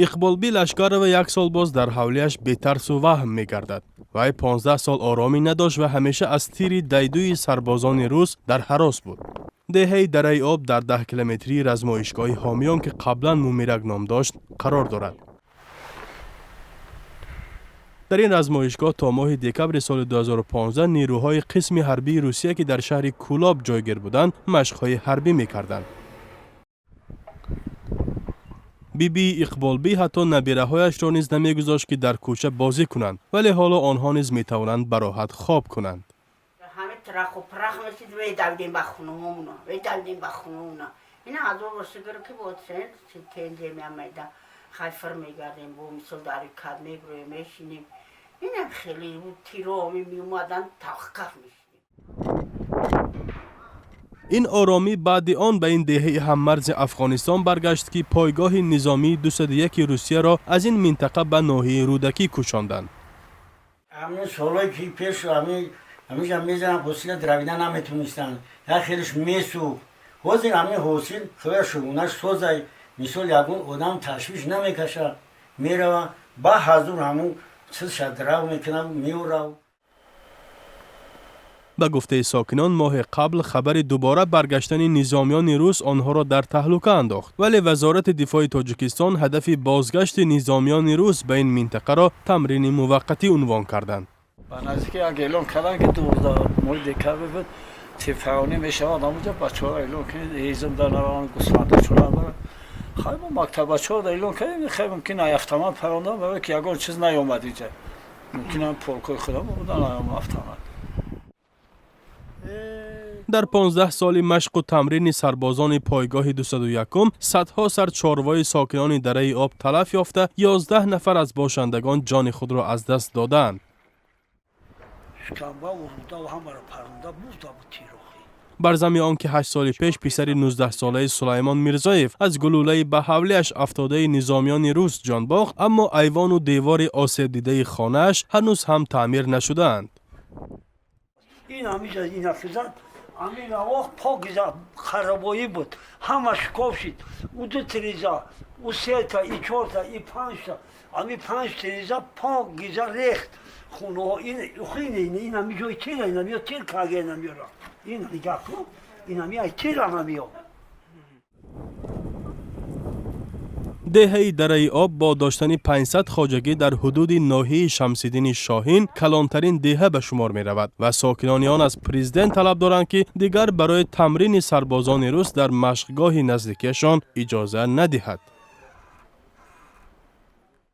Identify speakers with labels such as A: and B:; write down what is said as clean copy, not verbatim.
A: Иқболби Лашкарова як сол боз дар ҳавлиаш бетарсу ваҳм мегардад. Вай 15 сол оромӣ надошт ва ҳамеша аз тири дайдуи сарбозони рус дар ҳарос буд. Деҳаи Дараи Об дар 10 километрии размоишгоҳи Ҳомиён, ки қаблан Мумирак ном дошт, қарор дорад. Дар ин размоишгоҳ то моҳи декабри соли 2015 нерӯҳои қисми ҳарбии Русия, ки дар шаҳри Кӯлоб ҷойгир буданд, машқҳои ҳарбӣ мекарданд. Бибии Иқболбӣ ҳатто набираҳояшро низ намегузошт, ки дар кӯча бозӣ кунанд, вале ҳоло онҳо низ метавонанд бароҳат хоб кунанд.
B: Ҳами траху прах месид, медавидем ба хонумона, медавидем ба хонумона. Ина азоб сигир ки бо тензе меамайда хайфир мегардем, бо мисол дари кад меброем, мешинем. Инам хеле тироми меомадан, тахкаф мешидем.
A: Ин оромӣ баъди он ба ин деҳаи ҳаммарзи Афғонистон баргашт, ки пойгоҳи низомии 201 Русияро аз ин минтақа ба ноҳияи Рӯдакӣ кӯчонданд.
C: Ҳамин солҳое ки пеш ҳамиҷа мезанам, ҳосила дравида наметонистанд, як хелеш месӯхт. Ҳозир ҳамин ҳосил хеле шугунаш созай. Мисол, ягон одам ташвиш намекаша, мерава ба ҳазур, ҳамун чизша драв мекунам, меорав.
A: Ба гуфтаи сокинон, моҳи қабл хабари дубора баргаштани низомиёни рус онҳоро дар таҳлука андохт, вале Вазорати дифои Тоҷикистон ҳадафи бозгашти низомиёни рус ба ин минтақаро тамрини муваққатӣ унвон карданд.
D: Ба наздики як эълон карданд, ки 12 моҳи декабр буд, тирпаронӣ мешавад ҳамуҷа. Бачаҳоро эълон кунед, ҳезум дар нараванд, гусфандачора баранд. Хай, мо мактаббачаҳоро эълон кардем. Хай, мумкин ай автомат парондан, барое ки ягон чиз наёмад инҷа. Мумкин ам полкои худам будан автомат.
A: Дар 15 соли машқу тамрини сарбозони пойгоҳи 201 садҳо сар чорвои сокинони Дараи Об талаф ёфта, 11 нафар аз бошандагон ҷони худро аз даст додаанд.
E: Шикамба урудаву ҳамаро паронда бурда буд тирохӣ.
A: Бар зами он ки 8 соли пеш писари 19-солаи Сулаймон Мирзоев аз гулӯлаи ба ҳавлиаш афтодаи низомиёни рус ҷон бохт, аммо айвону девори осебдидаи хонааш ҳанӯз ҳам таъмир нашудаанд.
E: Ин ҳамиҷа ина зад, ҳамин авоқ пок зад, харабоӣ буд, ҳама шикоф шид. Ӯ ду тиреза, ӯ сета, и чорта, и панҷта, ҳами панҷ тиреза пок гиза рехт. Хонаҳо ин ин ҳами ҷои тира, ин ҳамиё тир кага, ин ҳамиёра ин нигаҳ кун, ин ҳами ай тира ҳамиё.
A: Деҳаи Дараи Об бо доштани 500 хоҷагӣ дар ҳудуди ноҳияи Шамсиддини Шоҳин калонтарин деҳа ба шумор меравад ва сокинони он аз президент талаб доранд, ки дигар барои тамрини сарбозони рус дар машқгоҳи наздикиашон иҷоза надиҳад.